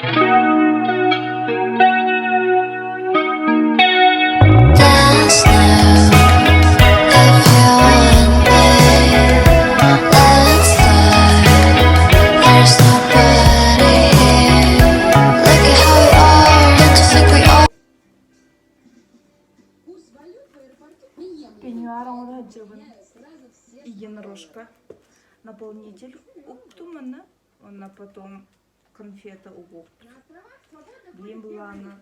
Dance now if you want me. Let's start. There's nobody here. Look at how we are. Don't you think we are? Пеньюар оҥоро сылдьабын. Единорожка. Наполнитель уктум аны. Уонна потом конфета угуохпут. Билим былаана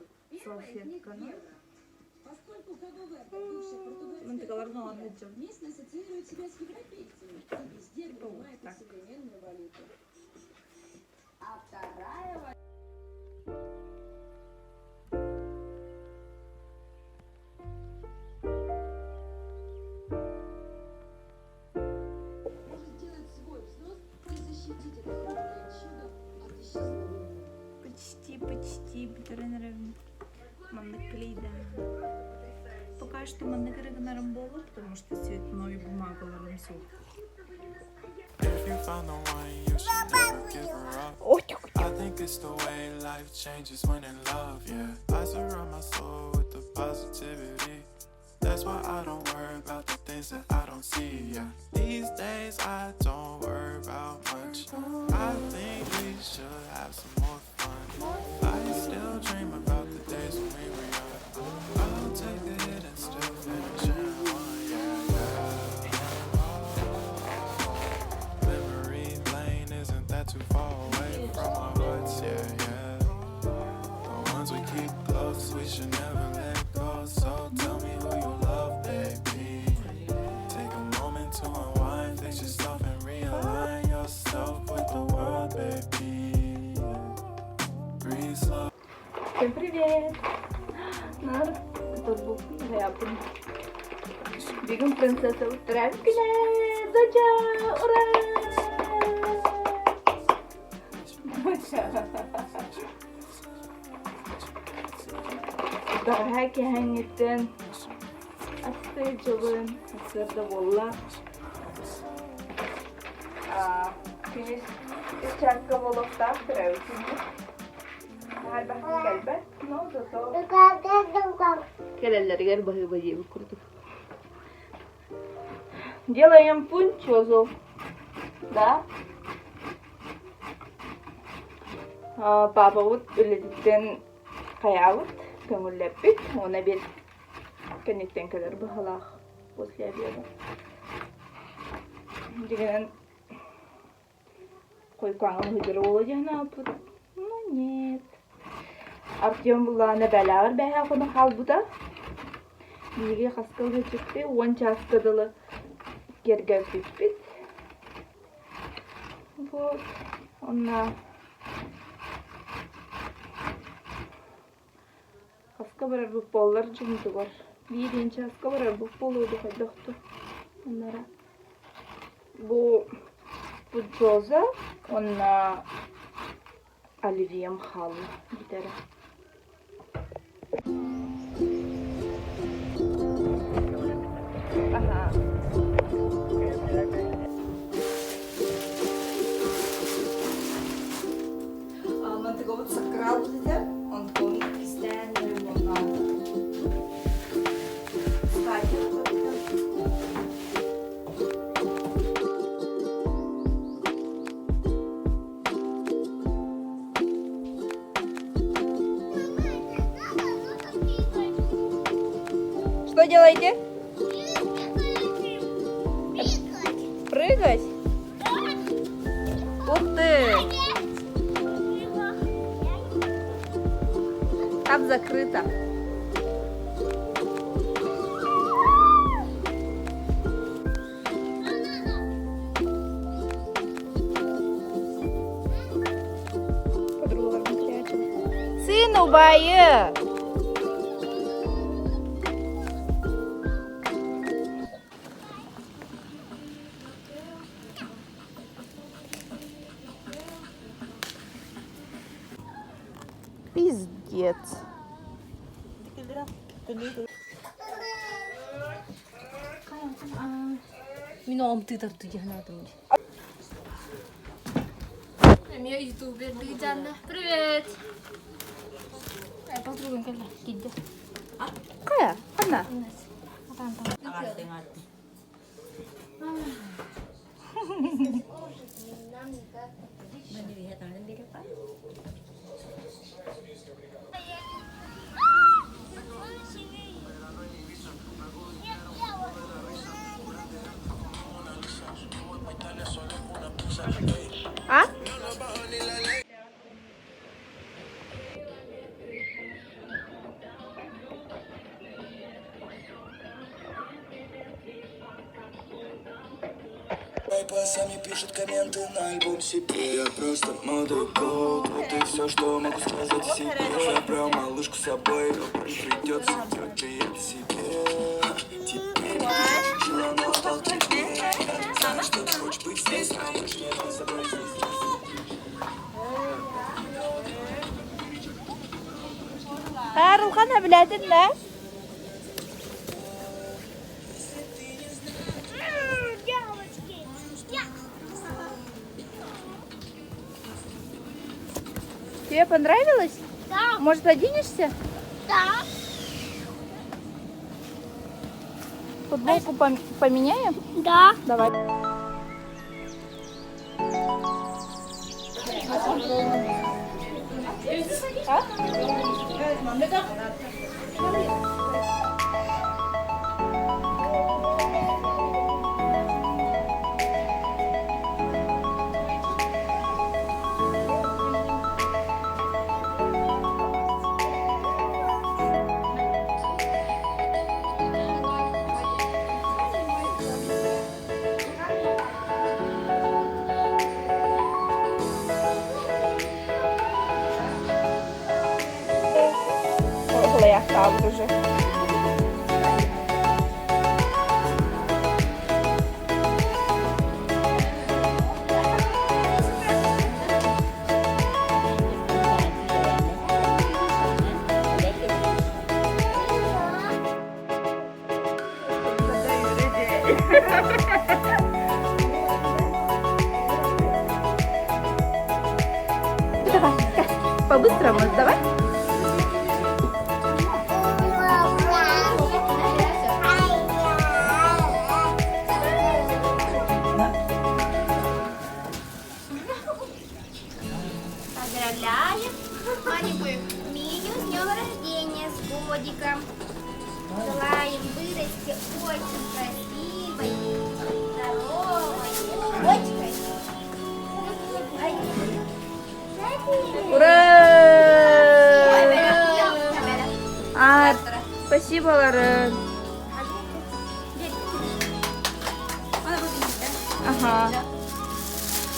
салфетканы. Мантыкаларын оҥоро сылдьабын. Типа вот так. Почти, почти бүтэрэн эрэбин. Маннык клейдаан. Пока что маннык эрэ гынарым буолуо, потому что цветной бумагаларым суох. If you found the one, you should never give her up. I think it's the way life changes when in love, yeah. I surround my soul with the positivity. That's why I don't worry about the things that I don't see, yeah. These days I don't worry about much. I think we should have some more fun. I still dream about the days when we were young. I'll take the hit and still finish in one, yeah, yeah. Memory lane isn't that too far away from our hearts, yeah, yeah. The ones we keep close, we should never let go. So tell me who you love, baby. Take a moment to unwind, fix yourself and realign yourself with the world, baby. Breathe slow. Всем привет! Нар которбуппун аҕыйаабын. Бүгүн принцесса уттаран күнэ! Доча! Ура! Доча! Бэҕэһээ киэһээҥҥиттэн астыы дьылын сарсыарда буолла. Күнүс үс чааска буолуохтаах төрөөбүт күммүт. Наһаа кэлбэт, но зато кэлэллэригэр баһыыба диэбит курдук. Делаем пунчозу, да? Папабыт үлэтиттэн хайаабыт, көҥүллэппит, уонна обед кэнниттэн кэлэр быһалаах после обеда. Дьиҥинэн Хойукааҥҥа сылдьар уола диэн ааппыт. Ну нет. Артем буллаҕына бэлээҕэр бээһээ хонон хаалбыта. Биһиги хаска ыһыччыппыт, уон чааска дылы киэргэппиппит. Вот. Онно хаска барарбыт буоллар дьонутугар. Биир чааска барарбыт буолуо дуу хайдах дуу. Оннора Бу Пуджоза уонна Оливьем хаалла бүтэрэ. Аха. Мантыгабыт саккыраабыт этэ, онтон кистээн Что делаете? Прыгать. Прыгать? Ух ты! Там закрыто. Подругаларым прячем. Сын убайы! Пиздец. Мин оҕом тыытар тыйыһынаатым дии. Эмиэ ютубер Дыгдьанна. Привет! Хайа, ханна? А? Сами пишут комменты на альбом себе. Я просто мудрый кот, вот и все, что могу сказать о себе. Я брал малышку с собой, но придется делать это себе. Теперь жила, но устал тебе. Я знаю, что ты хочешь быть здесь, но хочешь нет, мы с тобой здесь. Арылхан эбилээтин да? Тебе понравилось? Да. Может, оденешься? Да. Футболку поменяем? Да. Давай. А? Лаяхтаабыт уже. Давай, по-быстрому, давай. Поздравляем маленькую Миню с днем рождения, с годиком. Желаем вырасти очень красивой, здоровой, очень красивой. Ура! А, спасибо, Лорен. Ага.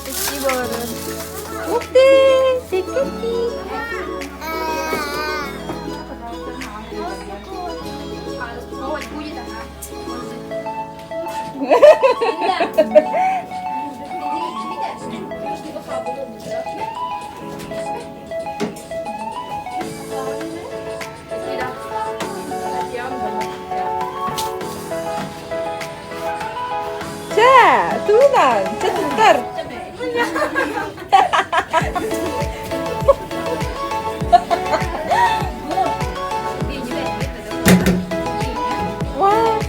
Спасибо, Лорен. Ух ты! Секрети! Чэ, туунан, чэ туттар. Вау!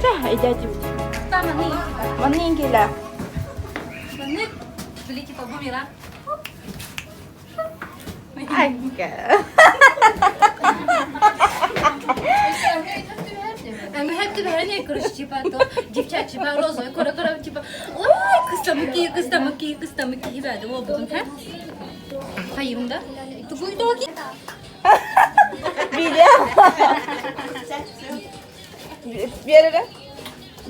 Чэ, идете. Маннык кэлэ. Айка. Видео. Биэрэрэ.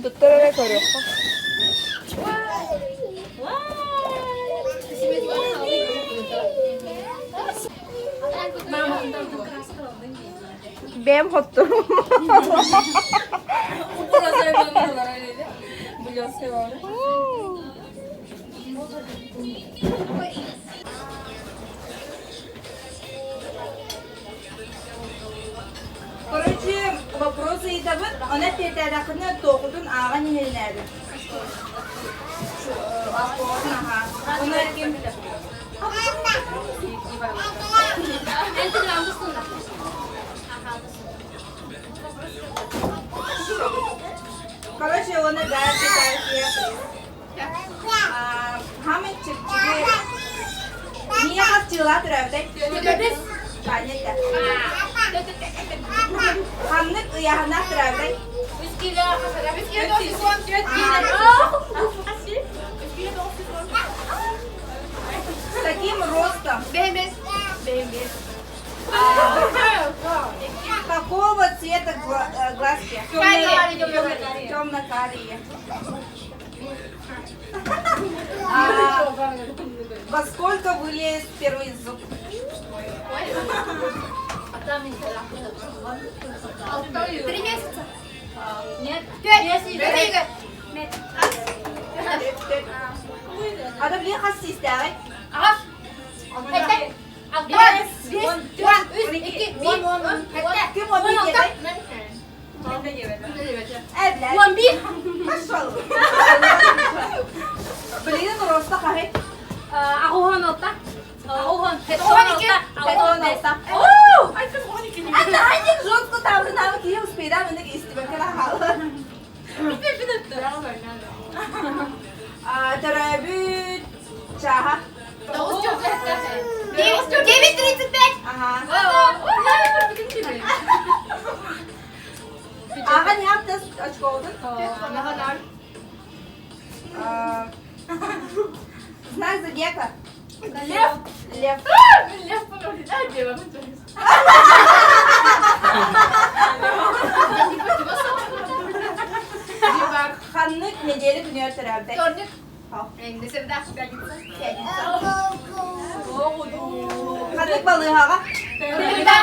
Туттар эрэ көрүөххэ. Бэйэм хоттум. Короче, вопрос ыйытабыт, оны эппиэтээтэххинэ туохутун ааҕан иһэринээбит. Аха. Оны ким Короче, оны бәрі Хамы чипчиги Мия хапчыла төрөөбүтэй. Таня Ханнык ыйаһына төрөөбүтэй. С каким ростом? Какого цвета глазки? Темно-карие. А, во сколько вылез первый зуб? 3 месяца. Нет. 5. Ада билин хас систэҕэй? Аҕыс. Биэс. Биэс. Үс. Икки. Биир. Ким он биир Эблэ. 11. Пошел. Билигин роста хаһый? 86. 80. 86. Ата ханьык жестко табырнаабы киһи успейдаан мындык истибэккэ да хаалла. Төрөөбүт чааһа. 9:35. Ага. Ага, не аптас очкоҕутун. А, Знак зодиака. Лев. Лев. Лев. Дева. Ханнык неделя күнүгэр төрөөбүтэй? Вторник. Хау. Среда. Пятница. Пятница. Ханнык балыыһаҕа? Среда.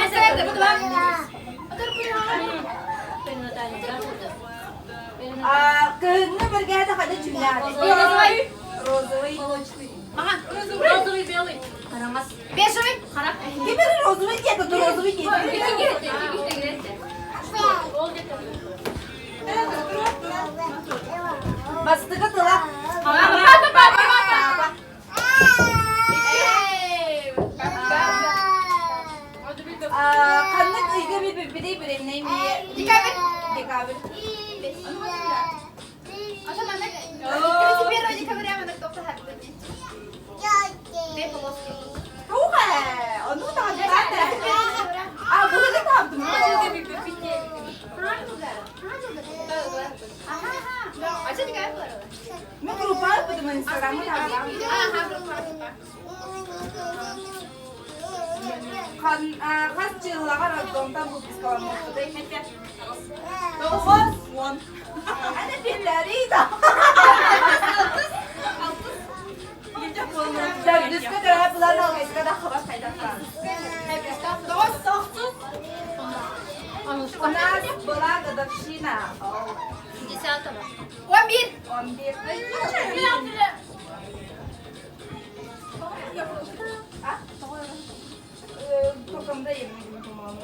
Кыһыҥҥы бэргэһэтэ хайда чүннээх? Розовый. Розовый. Розовый, белый. Бежевый. Ким эрэ розовый диэтэ, то розовый диэтэ. Бастакы тыла. Папа, папа, папа. Ханнык ыйга билбитий билимнэй мие? Декабрь. Декабрь. А что надо? 31 декабря мы на кто-то Две полоски. Туха! Ону таҕа А, былыргы таптым. А что такая Мен группа потому инстаграмы таҕа. Хан хас чыллаҕар роддомтан выпускаламмыппытай? 90. Ана пилларида. Төрдүскэ төрөп булан алгыска да хабар хайдахтан. У нас была годовщина. 10-го. 11. 11. А? Токамда yemedim, по-моему.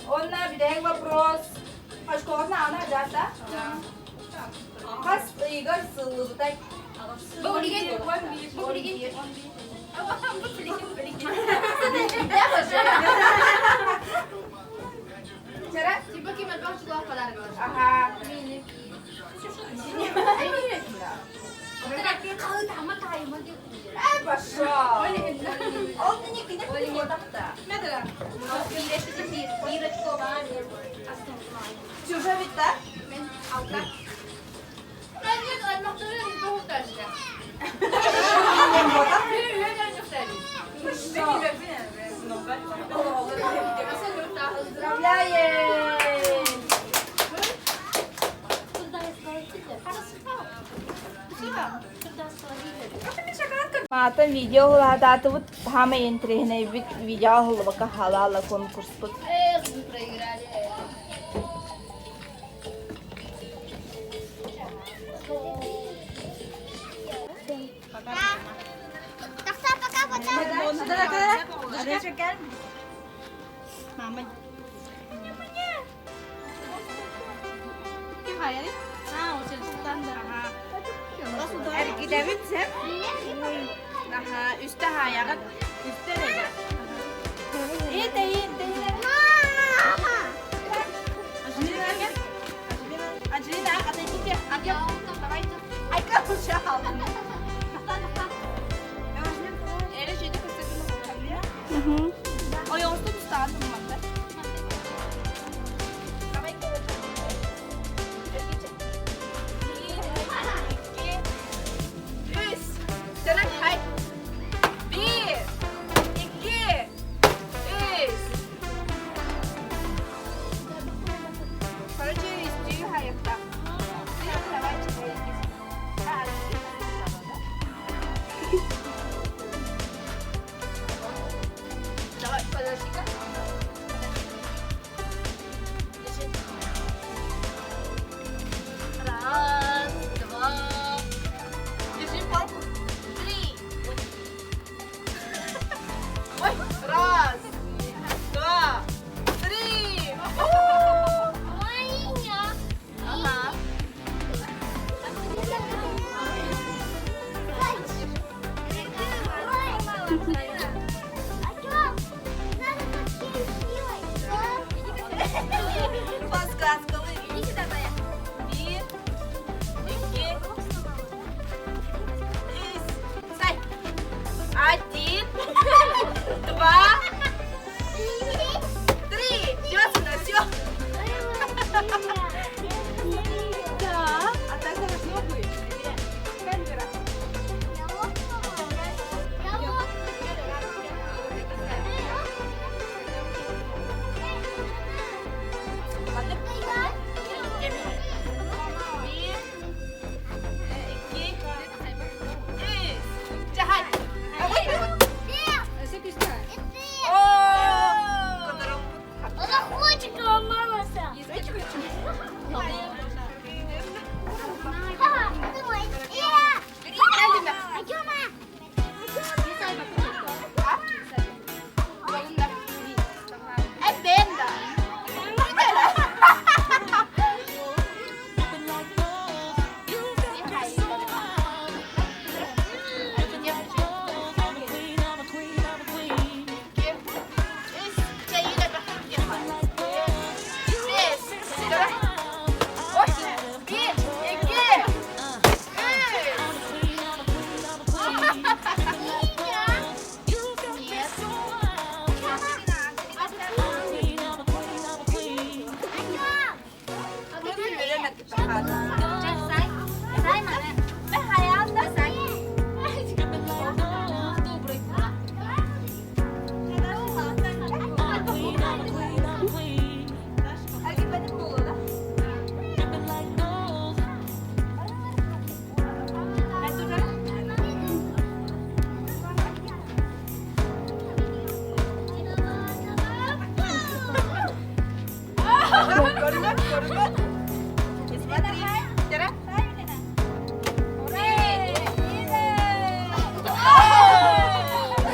Онна бидэҥ вопрос. Очкоҕутун аана дьаата? Хас ыйыгар сыллыбытай? Бу билигин. Чара? Типа ким элбэх чулаах подарок. Ага. Э, пошел. Он мне не так-то. Чужа ведь так? Мен Мен ботак. Саҥаттан видео уһулаатаатыбыт, саамай интэриэһинэйбит видеоҕа уһуллубакка хаалаала конкурспут. Эх, мы проиграли. Эргидэбит сеп. Наһаа үстэ хаайаҕыт. Үстэ эрэ. Ээ, тэйин, тэйин. Анжелина, Анжелина, отойдите. Артем, давайте. Айка, пожалуйста. Ойоҕостон устаан умматтар. Үс. Сана хай. Bir, iki, үс. Короче, үстүү хайыкта. Давай, Давай, подожди-ка. Держи. Раз, два. Держи палку. Три. Ой, раз, два, три. Ага. Подсказка. Иди сюда, Зая. Bir, iki, үс. Сай. Один, два, три. Идёт сюда, все. Да. А так должно быть. Камера. Ладно. Bir, iki, үс. Чахай. О, Она хочет ломалась. Давай. Артема!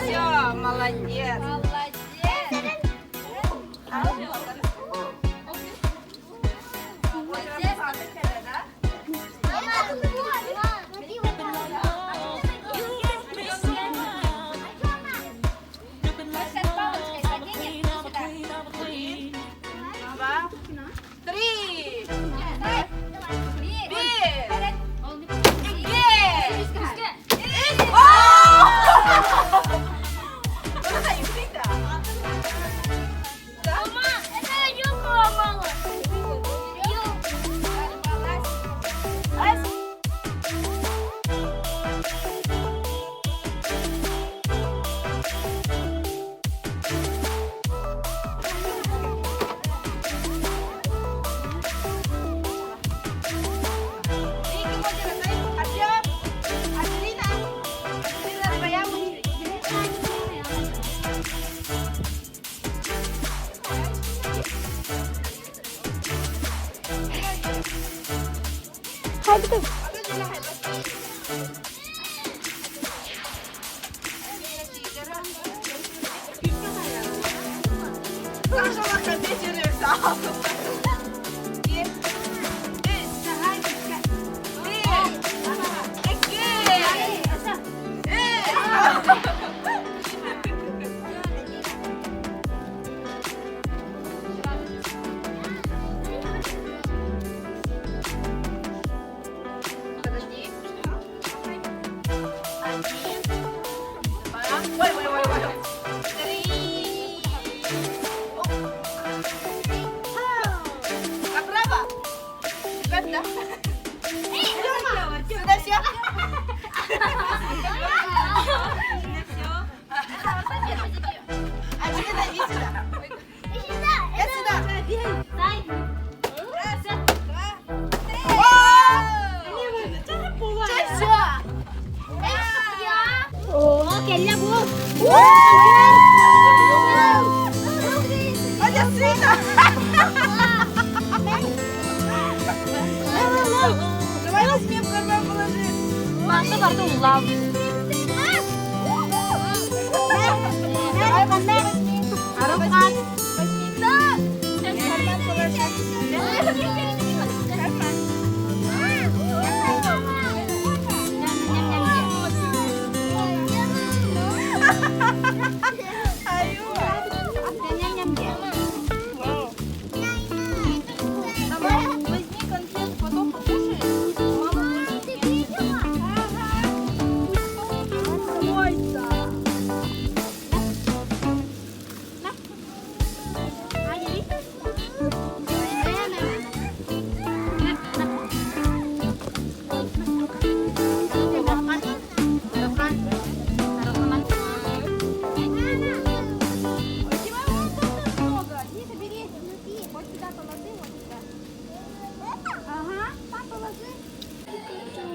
Все, молодец. Молодец. Два, три. Хайбытым.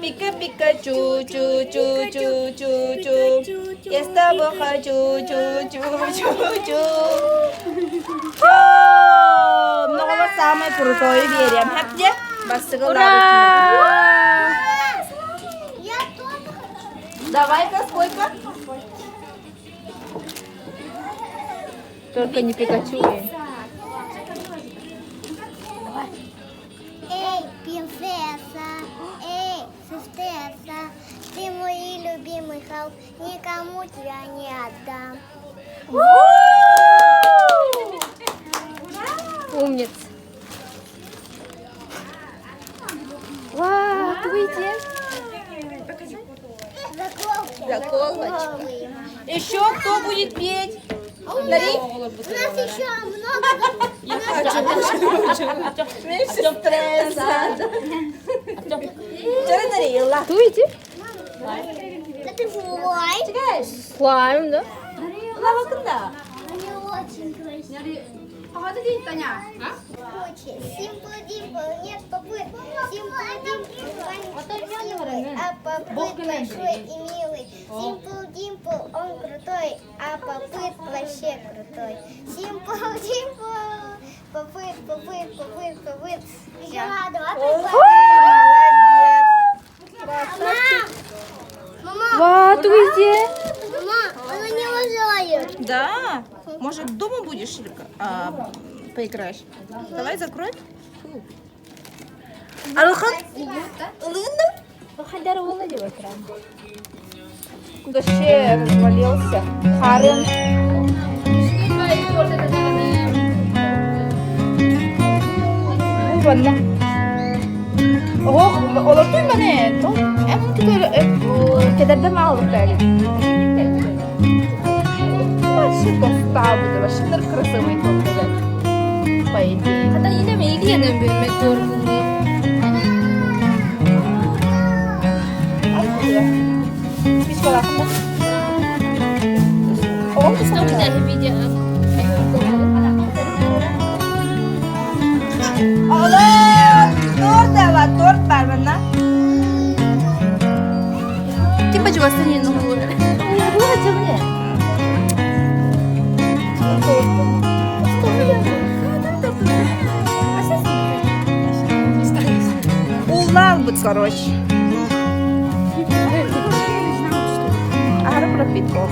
Пика-пика-чу, чу-чу-чу-чу-чу. Я с тобой хочу, чу-чу-чу-чу. Много самое крутое верим. Где? Ура! Я тоже хочу. Давай-ка сколько? Только не Пикачу. Эй, принцесса, эй, сестресса, ты мой любимый Халк, никому тебя не отдам. Умница. Вау, твой день. Заколки. Заколочка. Еще кто будет петь? Нари? У нас еще много. Я хочу. Меньше стресса. Вчера Нарила. Ту иди. Это твой. Слайм, да? Лава Они очень красивые. Очень. Симпл Димпл, нет попыт. Симпл Димпл, красивый, а попыт большой и милый. Симпл Димпл, он крутой, а попыт вообще крутой. Симпл Димпл, попыт, попыт, попыт, попыт. Еще два Молодец. Мама, Ва, ту иди. мама, она не лажает. Да. Может, дома будешь поиграешь? Давай закрой. Алхан. Лына. Вообще развалился. Харен. Ванна. Ох, олортуй мане. Эм кедерде мал дали. Вообще тоста будет, вообще красивый торт по идее. Хата yine mi ilgilenin bilmek doğru Пичка О, Oğlum, торт var, торт var bana. Kim acaba senin olur? Bu acaba ne? Улал бут. короче. Аһары пропиток.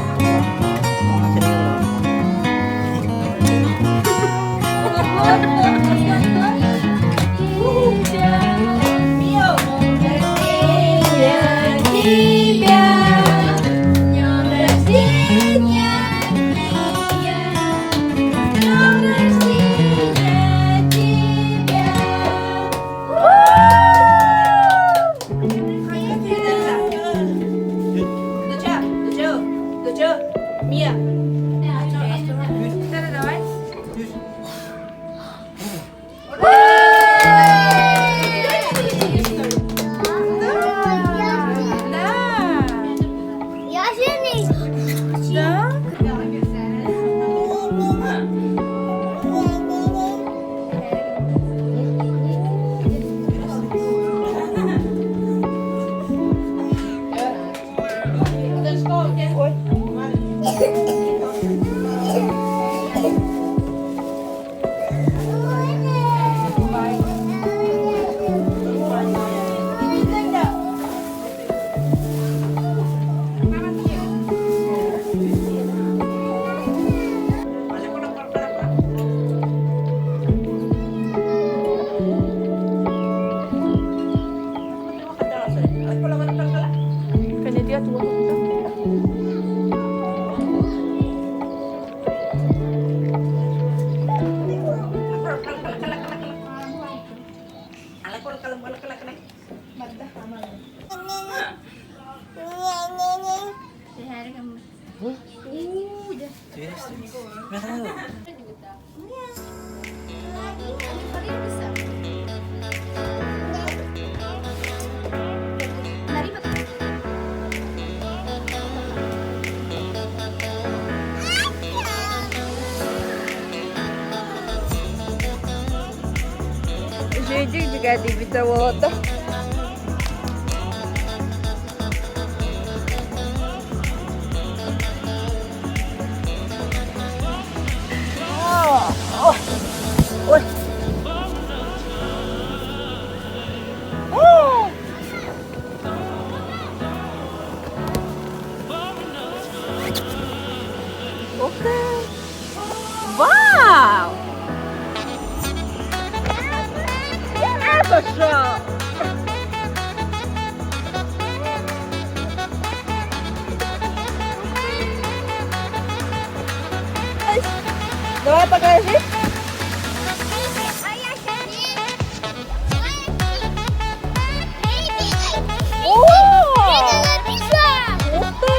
Үчүгэйдик дьүгээдийбитэ буолуо Ой. Ух ты! Вау! Я пошел! Давай покажи. О! Ух ты!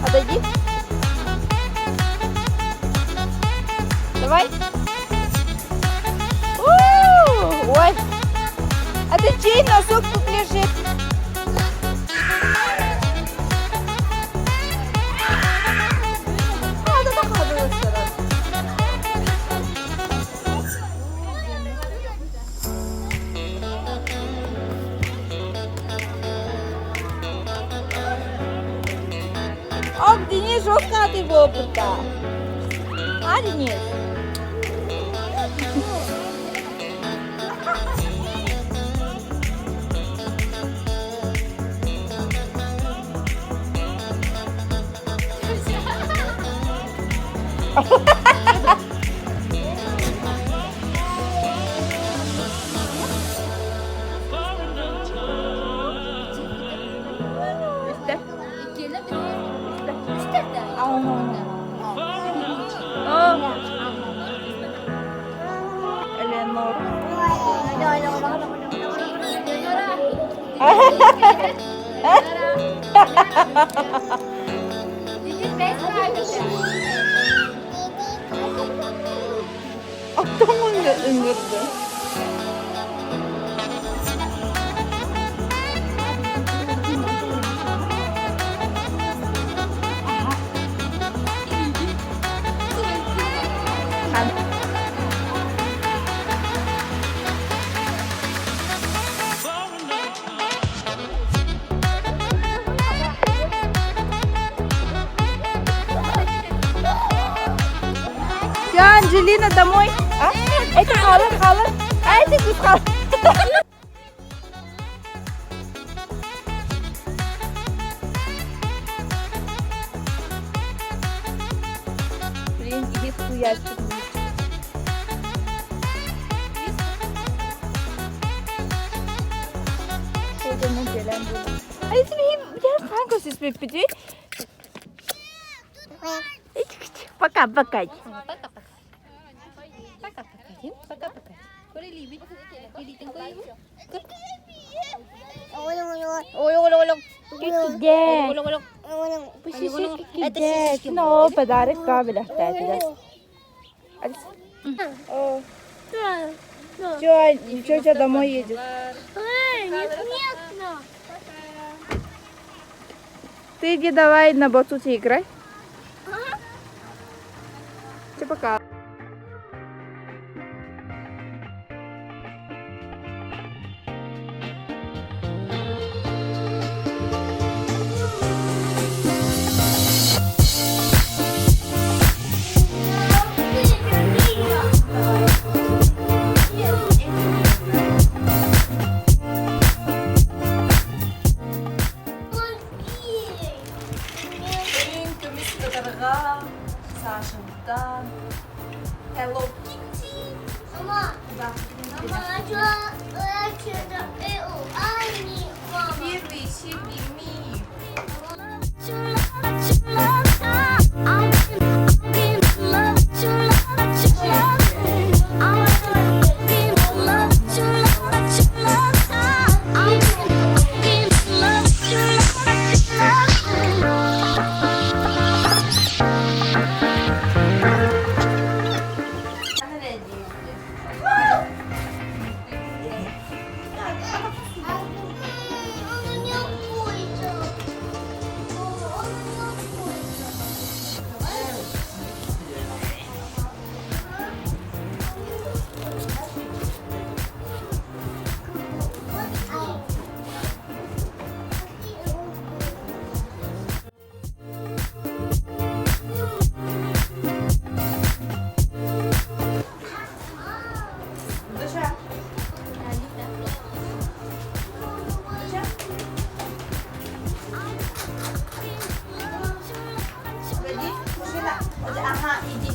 Отойди. Давай. У, ой. А ты чей носок тут лежит? А, да, да, да, Ок, Денис, жестко ты опыта. А, Денис? Eleanor. Оттон ыҥырды. Все, Анжелина, домой. А? Это хала, хала. Ай, ты кусал. Блин, иһит суйааччы. Ay, Пока, пока. Пока, пока. Пока, пока. No, подарок кабеля. Все, тетя домой едет. Ты иди давай на батуте играй. Все, пока. Көмүс кытарга Сашаттан Hello Kitty. Первый ми. Душа. Душа. Погоди, мужчина. Ага, иди.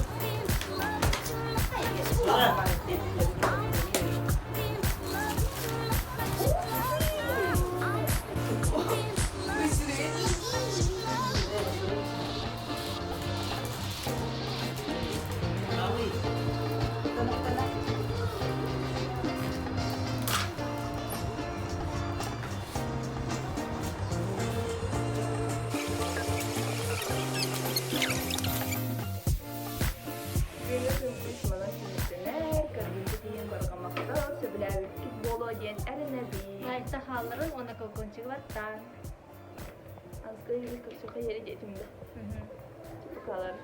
Диэн эрэнэбин. Лайкта хаалларын уонна колокольчигы баттаан. Азга көрсөхө диэтим да. Тупукалар.